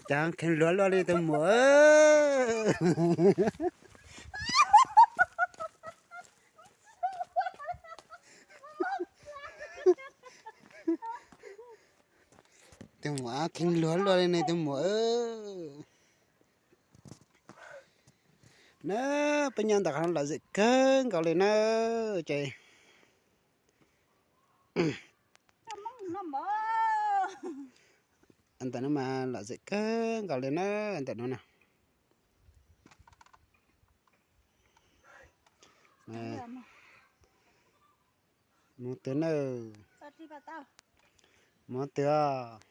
Cas kheev luag luaj li tus muam. Tus muam kheev luag luaj li ne tus muam. Na, peb nyob ntawm qhov no lom zem kawg nkaus li na. Ces ntawm no mas lom zem kawg nkaus li na, ntawm no na. Mus twg na? Mus twg os?